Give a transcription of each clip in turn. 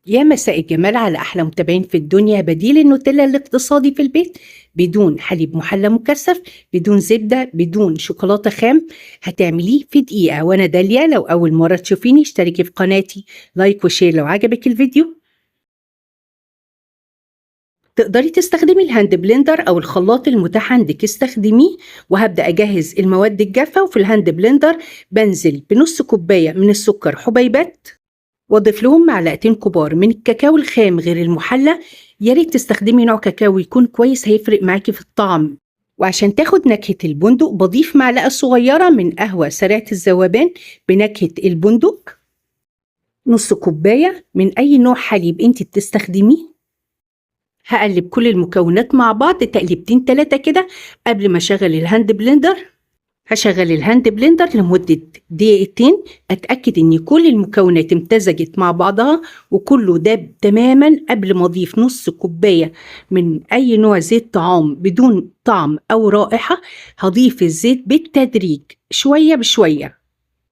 يا مساء الجمال على أحلى متابعين في الدنيا. بديل النوتيلا الاقتصادي في البيت، بدون حليب محلى مكثف، بدون زبدة، بدون شوكولاتة خام، هتعمليه في دقيقة. وأنا داليا، لو أول مرة تشوفيني اشتركي في قناتي، like و share لو عجبك الفيديو. تقدري تستخدمي ال hand blender أو الخلاط المتاح عندك استخدميه. وهبدأ أجهز المواد الجافة. وفي ال hand blender بنزل بنص كوباية من السكر حبيبات، واضيف لهم معلقتين كبار من الكاكاو الخام غير المحلى. يا ريت تستخدمي نوع كاكاو يكون كويس، هيفرق معاكي في الطعم. وعشان تاخد نكهة البندق بضيف معلقة صغيرة من قهوة سريعة الذوبان بنكهة البندق، نص كوباية من أي نوع حليب انت بتستخدميه. هقلب كل المكونات مع بعض تقليبتين تلاتة كده قبل ما اشغل ال hand blender. هشغل ال hand blender لمدة دقيقتين، اتأكد ان كل المكونات امتزجت مع بعضها وكله داب تماما قبل ما اضيف نص كوباية من اي نوع زيت طعام بدون طعم او رائحة. هضيف الزيت بالتدريج شوية بشوية.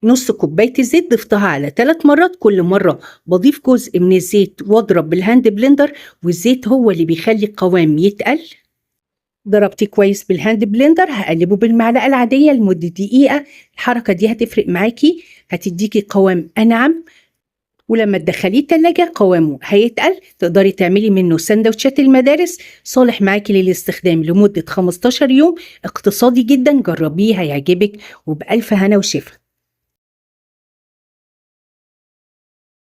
نص كوباية الزيت ضفتها على 3 مرات، كل مرة بضيف جزء من الزيت واضرب بال hand blender، والزيت هو اللي بيخلي القوام يتقل. ضربتي كويس بال hand blender، هقلبه بالمعلقة العادية لمدة دقيقة. الحركة دي هتفرق معاكي، هتديكي قوام أنعم، ولما تدخليه التلاجة قوامه هيتقل. تقدري تعملي منه سندوتشات المدارس، صالح معاكي للاستخدام لمدة 15 يوم، اقتصادي جدا. جربيه هيعجبك، وبألف هنا وشفا.